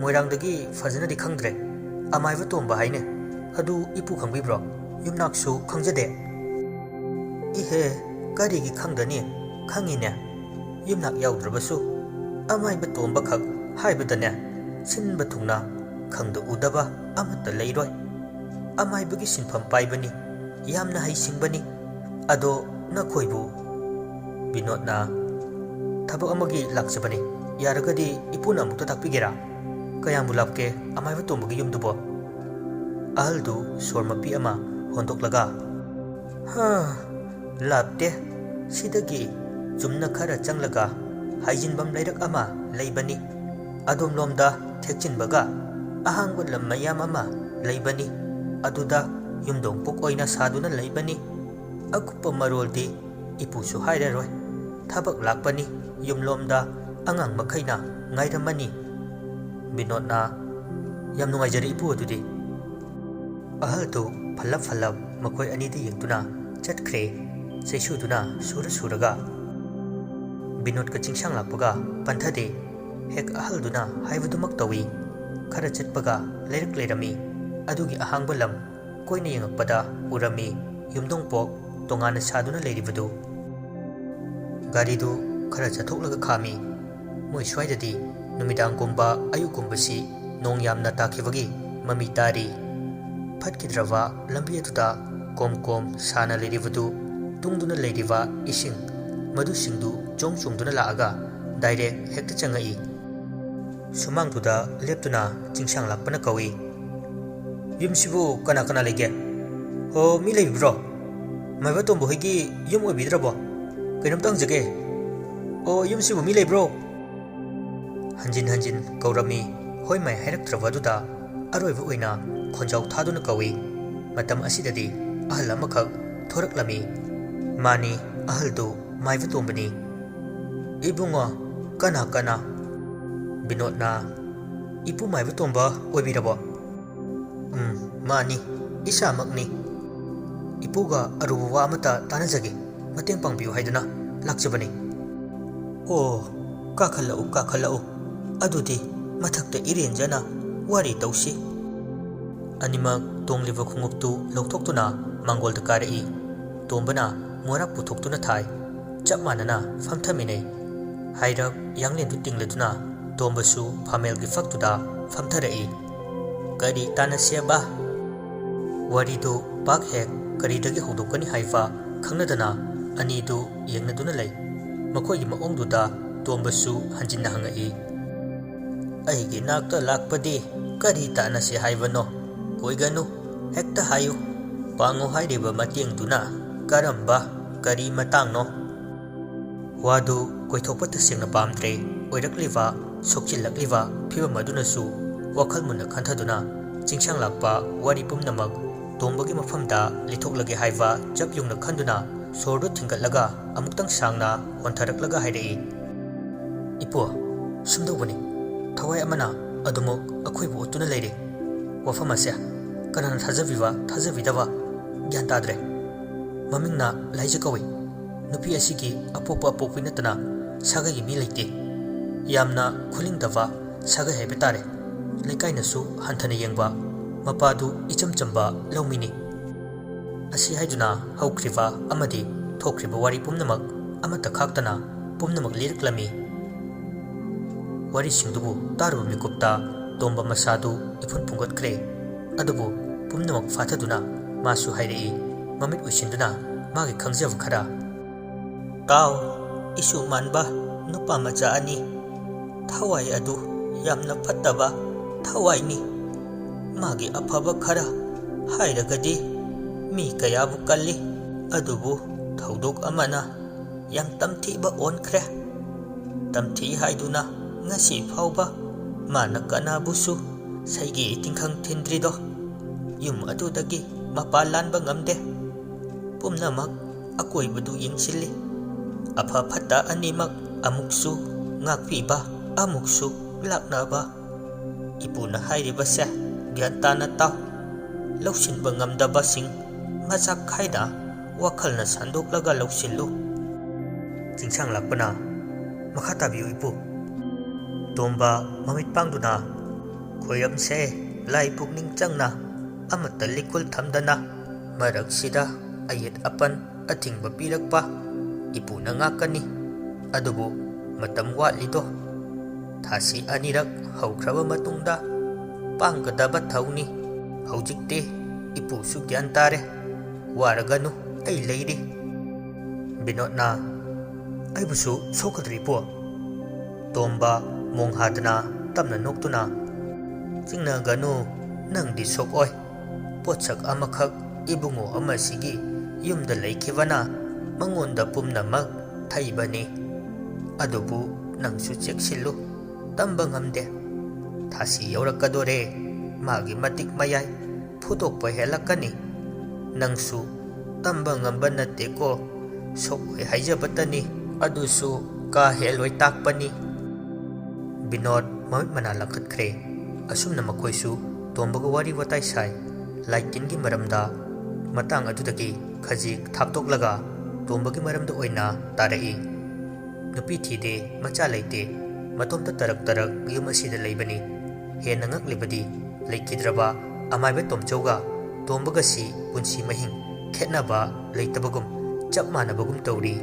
ꯃꯣꯏꯔꯥꯡꯗꯒꯤ ꯐꯖꯅꯗꯤ ꯈꯪꯗ꯭ꯔꯦ꯫ ꯑꯃꯥꯏꯕ ꯇꯣꯝꯕ ꯍꯥꯏꯅꯦ꯫ ꯑꯗꯨ ꯏꯄꯨ ꯈꯪꯕꯤꯕ꯭ꯔꯣ? ꯌꯨꯝꯅꯥꯛꯁꯨ ꯈꯪꯖꯗꯦ꯫" "ꯏꯍꯦ, ꯀꯔꯤꯒꯤ ꯈꯪꯗꯅꯤ? ꯈꯪꯉꯤꯅꯦ꯫ ꯌꯨꯝꯅꯥꯛ ꯌꯥꯎꯗ꯭ꯔꯕꯁꯨ ꯑꯃꯥꯏꯕ ꯇꯣꯝꯕꯈꯛ ꯍꯥꯏꯕꯗꯅꯦ, ꯁꯤꯟꯕ ꯊꯨꯡꯅ ꯈꯪꯗ ꯎꯗꯕ ꯑꯃꯠꯇ ꯂꯩꯔꯣꯏ꯫ ꯑꯃꯥꯏꯕꯒꯤ ꯁꯤꯟꯐꯝ ꯄꯥꯏꯕꯅꯤ, ꯌꯥꯝꯅ ꯍꯩꯁꯤꯡꯕꯅꯤ꯫ ꯑꯗꯣ ꯅꯈꯣꯏꯕꯨ?" ꯕꯤꯅꯣꯗꯅ, "ꯊꯕꯛ ꯑꯃꯒꯤ ꯂꯥꯛꯆꯕꯅꯤ꯫ ꯌꯥꯔꯒꯗꯤ ꯏꯄꯨꯅ ꯑꯃꯨꯛꯇ ꯇꯥꯛꯄꯤꯒꯦꯔꯥ? ꯀꯌꯥꯝꯕꯨ ꯂꯥꯞꯀꯦ ꯑꯃꯥꯏꯕ ꯇꯣꯝꯕꯒꯤ ꯌꯨꯝꯗꯨꯕꯣ?" ꯑꯍꯜꯗꯨ ꯁꯣꯔ ꯃꯄꯤ ꯑꯃ ꯍꯣꯟꯗꯣꯛꯂꯒ, "ꯍꯥ, ꯂꯥꯞꯇꯦ꯫ ꯁꯤꯗꯒꯤ ꯆꯨꯝꯅ ꯈꯔ ꯆꯪꯂꯒ ꯍꯥꯏꯖꯤꯟꯐꯝ ꯂꯩꯔꯛ ꯑꯃ ꯂꯩꯕꯅꯤ꯫ ꯑꯗꯣꯝꯂꯣꯝꯗ ꯊꯦꯛꯆꯤꯟꯕꯒ ꯑꯍꯥꯡꯕ ꯂꯝ ꯃꯌꯥꯝ ꯑꯃ ꯂꯩꯕꯅꯤ꯫ ꯑꯗꯨꯗ ꯌꯨꯝꯗꯣꯡ ꯄꯨꯛ ꯑꯣꯏꯅ ꯁꯥꯗꯨꯅ ꯂꯩꯕꯅꯤ꯫ ꯑꯀꯨꯞꯄ ꯃꯔꯣꯜꯗꯤ ꯏꯄꯨꯁꯨ ꯍꯥꯏꯔꯔꯣꯏ꯫ ꯊꯕꯛ ꯂꯥꯛꯄꯅꯤ, ꯌꯨꯝꯂꯣꯝꯗ ꯑꯉꯥꯡ ꯃꯈꯩꯅ ꯉꯥꯏꯔꯝꯃꯅꯤ꯫" ꯕꯤꯅꯣꯗꯅ, "ꯌꯥꯝ ꯅꯨꯡꯉꯥꯏꯖꯔꯦ ꯏꯄꯨ ꯑꯗꯨꯗꯤ꯫" ꯑꯍꯜꯗꯨ ꯐꯜꯂꯞ ꯐꯜꯂꯞ ꯃꯈꯣꯏ ꯑꯅꯤꯗ ꯌꯦꯡꯗꯨꯅ ꯆꯠꯈ꯭ꯔꯦ, ꯆꯩꯁꯨꯗꯨꯅ ꯁꯨꯔ ꯁꯨꯔꯒ꯫ ꯕꯤꯅꯣꯗꯀ ꯆꯤꯡꯁꯥꯡ ꯂꯥꯛꯄꯒ ꯄꯟꯊꯗꯦ꯫ ꯍꯦꯛ ꯑꯍꯜꯗꯨꯅ ꯍꯥꯏꯕꯗꯨꯃꯛ ꯇꯧꯏ꯫ ꯈꯔ ꯆꯠꯄꯒ ꯂꯩꯔꯛ ꯂꯩꯔꯝꯃꯤ꯫ ꯑꯗꯨꯒꯤ ꯑꯍꯥꯡꯕ ꯂꯝ ꯀꯣꯏꯅ ꯌꯦꯡꯉꯛꯄꯗ ꯎꯔꯝꯃꯤ, ꯌꯨꯝꯗꯣꯡꯄꯣꯛ ꯇꯣꯉꯥꯟꯅ ꯁꯥꯗꯨꯅ ꯂꯩꯔꯤꯕꯗꯨ꯫ ꯒꯥꯔꯤꯗꯨ ꯈꯔ ꯆꯠꯊꯣꯛꯂꯒ ꯈꯥꯝꯃꯤ꯫ ꯃꯣꯏ ꯁ꯭ꯋꯥꯏꯗꯗꯤ ꯅꯨꯃꯤꯗꯥꯡꯒꯨꯝꯕ ꯑꯌꯨꯛꯀꯨꯝꯕꯁꯤ ꯅꯣꯡ ꯌꯥꯝꯅ ꯇꯥꯈꯤꯕꯒꯤ ꯃꯃꯤ ꯇꯥꯔꯤ꯫ ꯐꯠꯈꯤꯗ꯭ꯔꯕ ꯂꯝꯕꯤ ꯑꯗꯨꯗ ꯀꯣꯝ ꯀꯣꯝ ꯁꯥꯅ ꯂꯩꯔꯤꯕꯗꯨ, ꯇꯨꯡꯗꯨꯅ ꯂꯩꯔꯤꯕ ꯏꯁꯤꯡ, ꯃꯗꯨꯁꯤꯡꯗꯨ ꯆꯣꯡ ꯆꯣꯡꯗꯨꯅ ꯂꯥꯛꯑꯒ ꯗꯥꯏꯔꯦꯛ ꯍꯦꯛꯇ ꯆꯪꯉꯛꯏ꯫ ꯁꯨꯃꯥꯡꯗꯨꯗ ꯂꯦꯞꯇꯨꯅ ꯆꯤꯡꯁꯥꯡ ꯂꯥꯛꯄꯅ ꯀꯧꯏ, "ꯌꯨꯝꯁꯤꯕꯨ ꯀꯅꯥ ꯀꯅꯥ ꯂꯩꯒꯦ? ꯑꯣ, ꯃꯤ ꯂꯩꯕ꯭ꯔꯣ? ꯃꯥꯏꯕ ꯇꯣꯝꯕ ꯍꯣꯏꯒꯤ ꯌꯨꯝ ꯑꯣꯏꯕꯤꯗ꯭ꯔꯕꯣ? ꯀꯩꯅꯣꯝꯇ ꯍꯪꯖꯒꯦ꯫ ꯑꯣ, ꯌꯨꯝꯁꯤꯕꯨ ꯃꯤ ꯂꯩꯕ꯭ꯔꯣ?" ꯍꯟꯖꯤꯟ ꯍꯟꯖꯤꯟ ꯀꯧꯔꯝꯃꯤ꯫ ꯍꯣꯏ ꯃꯥꯏ ꯍꯥꯏꯔꯛꯇ꯭ꯔꯕ ꯑꯗꯨꯗ ꯑꯔꯣꯏꯕ ꯑꯣꯏꯅ ꯈꯣꯟꯖꯥꯎ ꯊꯥꯗꯨꯅ ꯀꯧꯏ꯫ ꯃꯇꯝ ꯑꯁꯤꯗꯗꯤ ꯑꯍꯜ ꯑꯃꯈꯛ ꯊꯣꯔꯛꯂꯝꯃꯤ꯫ ꯃꯥꯅꯤ, ꯑꯍꯜꯗꯨ ꯃꯥꯏꯕ ꯇꯣꯝꯕꯅꯤ꯫ "ꯏꯕꯨꯡꯉꯣ, ꯀꯅꯥ ꯀꯅꯥ?" ꯕꯤꯅꯣꯗꯅ, "ꯏꯄꯨ ꯃꯥꯏꯕ ꯇꯣꯝꯕ ꯑꯣꯏꯕꯤꯔꯕꯣ?" "ꯎꯝ, ꯃꯥꯅꯤ, ꯏꯁꯥꯃꯛꯅꯤ꯫ ꯏꯄꯨꯒ ꯑꯔꯨꯕ ꯋꯥ ꯑꯃꯇ ꯇꯥꯟꯅꯖꯒꯦ, ꯃꯇꯦꯡ ꯄꯥꯡꯕꯤꯌꯨ ꯍꯥꯏꯗꯨꯅ ꯂꯥꯛꯆꯕꯅꯤ꯫" "ꯑꯣ, ꯀꯥꯈꯠꯂꯛꯎ, ꯀꯥꯈꯠꯂꯛꯎ꯫ ꯑꯗꯨꯗꯤ ꯃꯊꯛꯇ ꯏꯔꯦꯟꯖꯅ ꯋꯥꯔꯤ ꯇꯧꯁꯤ꯫" ꯑꯅꯤꯃꯛ ꯇꯣꯡꯂꯤꯕ ꯈꯣꯡꯎꯞꯇꯨ ꯂꯧꯊꯣꯛꯇꯨꯅ ꯃꯥꯡꯒꯣꯜꯗ ꯀꯥꯔꯛꯏ꯫ ꯇꯣꯝꯕꯅ ꯃꯣꯔꯥ ꯄꯨꯊꯣꯛꯇꯨꯅ ꯊꯥꯏ꯫ ꯆꯞ ꯃꯥꯟꯅꯅ ꯐꯝꯊꯃꯤꯟꯅꯩ꯫ ꯍꯥꯏꯔꯞ ꯌꯥꯡꯂꯦꯟꯗꯨ ꯇꯤꯡꯂꯗꯨꯅ ꯇꯣꯝꯕꯁꯨ ꯐꯝꯃꯦꯜꯒꯤ ꯐꯛꯇꯨꯗ ꯐꯝꯊꯔꯛꯏ꯫ "ꯀꯔꯤ ꯇꯥꯟꯅꯁꯦꯕ?" ꯋꯥꯔꯤꯗꯨ ꯄꯥꯛ ꯍꯦꯛ ꯀꯔꯤꯗꯒꯤ ꯍꯧꯗꯣꯛꯀꯅꯤ ꯍꯥꯏꯕ ꯈꯪꯅꯗꯅ ꯑꯅꯤꯗꯨ ꯌꯦꯡꯅꯗꯨꯅ ꯂꯩ꯫ ꯃꯈꯣꯏꯒꯤ ꯃꯑꯣꯡꯗꯨꯗ ꯇꯣꯝꯕꯁꯨ ꯍꯟꯖꯤꯟꯅ ꯍꯪꯉꯛꯏ, "ꯑꯩꯒꯤ ꯅꯥꯛꯇ ꯂꯥꯛꯄꯗꯤ ꯀꯔꯤ ꯇꯥꯟꯅꯁꯤ ꯍꯥꯏꯕꯅꯣ? ꯀꯣꯏꯒꯅꯨ, ꯍꯦꯛꯇ ꯍꯥꯏꯌꯨ꯫ ꯄꯥꯡꯉꯨ ꯍꯥꯏꯔꯤꯕ ꯃꯇꯦꯡꯗꯨꯅ ꯀꯔꯝꯕ, ꯀꯔꯤ ꯃꯇꯥꯡꯅꯣ?" ꯋꯥꯗꯨ ꯀꯣꯏꯊꯣꯛꯄ ꯇꯁꯦꯡꯅ ꯄꯥꯝꯗ꯭ꯔꯦ꯫ ꯑꯣꯏꯔꯛꯂꯤꯕ, ꯁꯣꯛꯆꯤꯜꯂꯛꯂꯤꯕ ꯐꯤꯕꯝ ꯑꯗꯨꯅꯁꯨ ꯋꯥꯈꯜ ꯃꯨꯟꯅ ꯈꯟꯊꯗꯨꯅ ꯆꯤꯡꯁꯥꯡ ꯂꯥꯛꯄ ꯋꯥꯔꯤ ꯄꯨꯝꯅꯃꯛ ꯇꯣꯝꯕꯒꯤ ꯃꯐꯝꯗ ꯂꯤꯊꯣꯛꯂꯒꯦ ꯍꯥꯏꯕ ꯆꯞ ꯌꯨꯡꯅ ꯈꯟꯗꯨꯅ ꯁꯣꯔꯗꯨ ꯊꯤꯡꯒꯠꯂꯒ ꯑꯃꯨꯛꯇꯪ ꯁꯥꯡꯅ ꯍꯣꯟꯊꯔꯛꯂꯒ ꯍꯥꯏꯔꯛꯏ, "ꯏꯄꯨ, ꯁꯨꯝꯗꯧꯕꯅꯤ, ꯊꯋꯥꯏ ꯑꯃꯅ ꯑꯗꯨꯃꯛ ꯑꯩꯈꯣꯏꯕꯨ ꯎꯠꯇꯨꯅ ꯂꯩꯔꯤ꯫ ꯋꯥꯐꯝ ꯑꯁꯦ ꯀꯅꯥꯅ ꯊꯥꯖꯕꯤꯕ, ꯊꯥꯖꯕꯤꯗꯕ ꯒ꯭ꯌꯥꯟ ꯇꯥꯗ꯭ꯔꯦ꯫ ꯃꯃꯤꯡꯅ ꯂꯥꯏꯖ ꯀꯧꯏ꯫ ꯅꯨꯄꯤ ꯑꯁꯤꯒꯤ ꯑꯄꯣꯛꯄ ꯑꯄꯣꯛꯄꯤ ꯅꯠꯇꯅ ꯁꯥꯒꯩꯒꯤ ꯃꯤ ꯂꯩꯇꯦ꯫ ꯌꯥꯝꯅ ꯈꯨꯂꯤꯡꯗꯕ ꯁꯥꯒꯩ ꯍꯥꯏꯕ ꯇꯥꯔꯦ꯫ ꯂꯩꯀꯥꯏꯅꯁꯨ ꯍꯟꯊꯅ ꯌꯦꯡꯕ, ꯃꯄꯥꯗꯨ ꯏꯆꯝ ꯆꯝꯕ ꯂꯧꯃꯤꯅꯤ꯫ ꯑꯁꯤ ꯍꯥꯏꯗꯨꯅ ꯍꯧꯈ꯭ꯔꯤꯕ ꯑꯃꯗꯤ ꯊꯣꯛꯈ꯭ꯔꯤꯕ ꯋꯥꯔꯤ ꯄꯨꯝꯅꯃꯛ ꯑꯃꯠꯇ ꯈꯥꯛꯇꯅ ꯄꯨꯝꯅꯃꯛ ꯂꯤꯔꯛꯂꯝꯃꯤ꯫ ꯋꯥꯔꯤꯁꯤꯡꯗꯨꯕꯨ ꯇꯥꯔꯨꯕ ꯃꯤꯀꯨꯞꯇ ꯇꯣꯝꯕ ꯃꯁꯥꯗꯨ ꯏꯐꯨꯟ ꯐꯨꯡꯒꯠꯈ꯭ꯔꯦ꯫ ꯑꯗꯨꯕꯨ ꯄꯨꯝꯅꯃꯛ ꯐꯥꯊꯗꯨꯅ ꯃꯥꯁꯨ ꯍꯥꯏꯔꯛꯏ, ꯃꯃꯤꯠ ꯎꯏꯁꯤꯟꯗꯨꯅ ꯃꯥꯒꯤ ꯈꯪꯖꯕ ꯈꯔ꯫ "ꯇꯥꯎ, ꯏꯁꯨ ꯃꯥꯟꯕ ꯅꯨꯄꯥ ꯃꯆꯥ ꯑꯅꯤ꯫ ꯊꯋꯥꯏ ꯑꯗꯨ ꯌꯥꯝꯅ ꯐꯠꯇꯕ ꯊꯋꯥꯏꯅꯤ꯫ ꯃꯥꯒꯤ ꯑꯐꯕ ꯈꯔ ꯍꯥꯏꯔꯒꯗꯤ ꯃꯤ ꯀꯌꯥꯕꯨ ꯀꯜꯂꯤ, ꯑꯗꯨꯕꯨ ꯊꯧꯗꯣꯛ ꯑꯃꯅ ꯌꯥꯝ ꯇꯝꯊꯤꯕ ꯑꯣꯟꯈ꯭ꯔꯦ꯫ ꯇꯝꯊꯤ ꯍꯥꯏꯗꯨꯅ ꯉꯁꯤ ꯐꯥꯎꯕ ꯃꯥꯅ ꯀꯅꯥꯕꯨꯁꯨ ꯁꯩꯒꯤ ꯇꯤꯡꯈꯪ ꯊꯤꯟꯗ꯭ꯔꯤꯗꯣ꯫ ꯌꯨꯝ ꯑꯗꯨꯗꯒꯤ ꯃꯄꯥ ꯂꯥꯟꯕ ꯉꯝꯗꯦ꯫ ꯄꯨꯝꯅꯃꯛ ꯑꯀꯣꯏꯕꯗꯨ ꯌꯦꯡꯁꯤꯜꯂꯤ꯫ ꯑꯐ ꯐꯠꯇ ꯑꯅꯤꯃꯛ ꯑꯃꯨꯛꯁꯨ ꯉꯥꯛꯄꯤꯕ, ꯑꯃꯨꯛꯁꯨ ꯂꯥꯛꯅꯕ꯫ ꯏꯄꯨꯅ ꯍꯥꯏꯔꯤꯕꯁꯦ ꯒ꯭ꯌꯥꯟ ꯇꯥꯅ ꯇꯥꯎ꯫ ꯂꯧꯁꯤꯟꯕ ꯉꯝꯗꯕꯁꯤꯡ ꯃꯆꯥꯛ ꯈꯥꯏꯅ ꯋꯥꯈꯜꯅ ꯁꯟꯗꯣꯛꯂꯒ ꯂꯧꯁꯤꯜꯂꯨ꯫" ꯆꯤꯡꯁꯥꯡ ꯂꯥꯛꯄꯅ, "ꯃꯈꯥ ꯇꯥꯕꯤꯌꯨ ꯏꯄꯨ꯫" ꯇꯣꯝꯕ ꯃꯃꯤꯠ ꯄꯥꯡꯗꯨꯅ, "ꯈꯣꯏꯔꯝꯁꯦ ꯂꯥꯏ ꯄꯨꯛꯅꯤꯡ ꯆꯪꯅ, ꯑꯃꯠꯇ ꯂꯤꯛꯀꯨꯜ ꯊꯝꯗꯅ, ꯃꯔꯛꯁꯤꯗ ꯑꯌꯦꯠ ꯑꯄꯟ ꯑꯊꯤꯡꯕ ꯄꯤꯔꯛꯄ ꯏꯄꯨꯅ ꯉꯥꯛꯀꯅꯤ꯫ ꯑꯗꯨꯕꯨ ꯃꯇꯝ ꯋꯥꯠꯂꯤꯗꯣ꯫ ꯊꯥꯁꯤ ꯑꯅꯤꯔꯛ ꯍꯧꯈ꯭ꯔꯕ ꯃꯇꯨꯡꯗ ꯄꯥꯡꯒꯗꯕ ꯊꯧꯅꯤ꯫ ꯍꯧꯖꯤꯛꯇꯤ ꯏꯄꯨꯁꯨ ꯒ꯭ꯌꯥꯟ ꯇꯥꯔꯦ꯫ ꯋꯥꯔꯒꯅꯨ, ꯑꯩ ꯂꯩꯔꯤ꯫" ꯕꯤꯅꯣꯗꯅ, "ꯑꯩꯕꯨꯁꯨ ꯁꯣꯛꯀꯗ꯭ꯔꯣ ꯏꯄꯨ?" ꯇꯣꯝꯕ ꯃꯣꯡ ꯍꯥꯗꯅ ꯇꯞꯅ ꯅꯣꯛꯇꯨꯅ, "ꯆꯤꯡꯅꯒꯅꯨ, ꯅꯪꯗꯤ ꯁꯣꯛꯑꯣꯏ꯫ ꯄꯣꯠꯁꯛ ꯑꯃꯈꯛ ꯏꯕꯨꯡꯉꯣ ꯑꯃꯁꯤꯒꯤ ꯌꯨꯝꯗ ꯂꯩꯈꯤꯕꯅ ꯃꯉꯣꯟꯗ ꯄꯨꯝꯅꯃꯛ ꯊꯩꯕꯅꯤ꯫ ꯑꯗꯨꯕꯨ ꯅꯪꯁꯨ ꯆꯦꯛꯁꯤꯜꯂꯨ, ꯇꯝꯕ ꯉꯝꯗꯦ꯫ ꯊꯥꯁꯤ ꯌꯧꯔꯛꯀꯗꯣꯔꯦ, ꯃꯥꯒꯤ ꯃꯇꯤꯛ ꯃꯌꯥꯏ ꯐꯨꯗꯣꯛꯄ ꯍꯦꯜꯂꯛꯀꯅꯤ꯫ ꯅꯪꯁꯨ ꯇꯝꯕ ꯉꯝꯕ ꯅꯠꯇꯦꯀꯣ, ꯁꯣꯛꯑꯣꯏ ꯍꯥꯏꯖꯕꯇꯅꯤ, ꯑꯗꯨꯁꯨ ꯀꯥ ꯍꯦꯜꯂꯣꯏ ꯇꯥꯛꯄꯅꯤ꯫" ꯕꯤꯅꯣꯗ ꯃꯃꯤꯠ ꯃꯅꯥ ꯂꯪꯈꯠꯈ꯭ꯔꯦ꯫ ꯑꯁꯨꯝꯅ ꯃꯈꯣꯏꯁꯨ ꯇꯣꯝꯕꯒ ꯋꯥꯔꯤ ꯋꯥꯇꯥꯏ ꯁꯥꯏ꯫ ꯂꯥꯏꯇꯤꯟꯒꯤ ꯃꯔꯝꯗ ꯃꯇꯥꯡ ꯑꯗꯨꯗꯒꯤ ꯈꯖꯤꯛ ꯊꯥꯞꯇꯣꯛꯂꯒ ꯇꯣꯝꯕꯒꯤ ꯃꯔꯝꯗ ꯑꯣꯏꯅ ꯇꯥꯔꯛꯏ꯫ ꯅꯨꯄꯤ ꯊꯤꯗꯦ, ꯃꯆꯥ ꯂꯩꯇꯦ, ꯃꯇꯣꯝꯇ ꯇꯔꯛ ꯇꯔꯛ ꯌꯨꯝ ꯑꯁꯤꯗ ꯂꯩꯕꯅꯤ꯫ ꯍꯦꯟꯅ ꯉꯛꯂꯤꯕꯗꯤ, ꯂꯩꯈꯤꯗ꯭ꯔꯕ ꯑꯃꯥꯏꯕ ꯇꯣꯝꯆꯧꯒ ꯇꯣꯝꯕꯒꯁꯤ ꯄꯨꯟꯁꯤ ꯃꯍꯤꯡ ꯈꯦꯠꯅꯕ ꯂꯩꯇꯕꯒꯨꯝ, ꯆꯞ ꯃꯥꯟꯅꯕꯒꯨꯝ ꯇꯧꯔꯤ꯫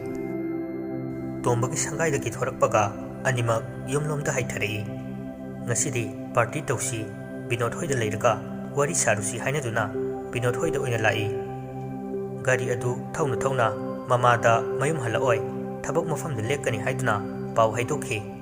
ꯇꯣꯝꯕꯒꯤ ꯁꯪꯒꯥꯏꯗꯒꯤ ꯊꯣꯔꯛꯄꯒ ꯑꯅꯤꯃꯛ ꯌꯨꯝꯂꯣꯝꯗ ꯍꯥꯏꯊꯔꯛꯏ꯫ "ꯉꯁꯤꯗꯤ ꯄꯥꯔꯇꯤ ꯇꯧꯁꯤ, ꯕꯤꯅꯣꯗ ꯍꯣꯏꯗ ꯂꯩꯔꯒ ꯋꯥꯔꯤ ꯁꯥꯔꯨꯁꯤ" ꯍꯥꯏꯅꯗꯨꯅ ꯕꯤꯅꯣꯗ ꯍꯣꯏꯗ ꯑꯣꯏꯅ ꯂꯥꯛꯏ꯫ ꯒꯥꯔꯤ ꯑꯗꯨ ꯊꯧꯅ ꯊꯧꯅ ꯃꯃꯥꯗ ꯃꯌꯨꯝ ꯍꯜꯂꯛꯑꯣꯏ, ꯊꯕꯛ ꯃꯐꯝꯗ ꯂꯦꯛꯀꯅꯤ ꯍꯥꯏꯗꯨꯅ ꯄꯥꯎ ꯍꯥꯏꯗꯣꯛꯈꯤ꯫